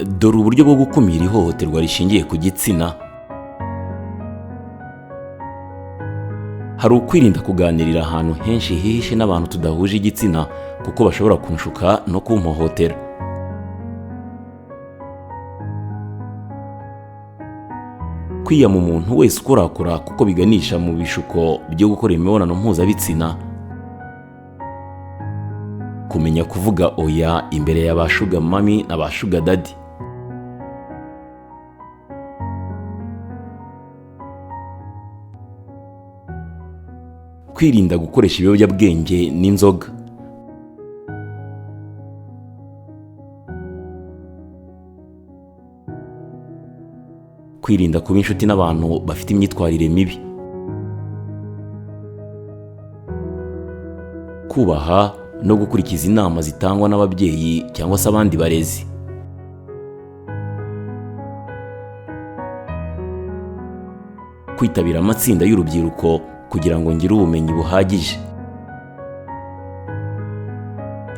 Dore uburyo bwo gukumira ihohoterwa rishingiye ku gitsina. Hari ukwirinda kuganirira ahantu henshi hihishe n'abantu tudahuje igitsina, kuko bashobora kunshuka no kumpohotera. Kwiyama umuntu wese ukorakora, kuko biganisha mu bishuko byo gukora imibonano mpuzabitsina. Kumenya kuvuga oya imbere ya ba sugar mummy na ba sugar daddy. Kwirinda gukoresha ibiyobyabwenge n'inzoga. Kwirinda kuba inshuti n'abantu bafite imyitwarire mibi. Kubaha no gukurikiza inama zitangwa n'ababyeyi cyangwa se abandi barezi. Kwitabira amatsinda y'urubyiruko kugira ngo ngire ubumenyi buhagije.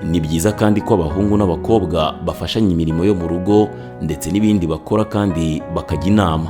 Ni byiza kandi ko abahungu n'abakobwa bafashanya imirimo yo mu rugo ndetse n'ibindi bakora, kandi bakajya inama.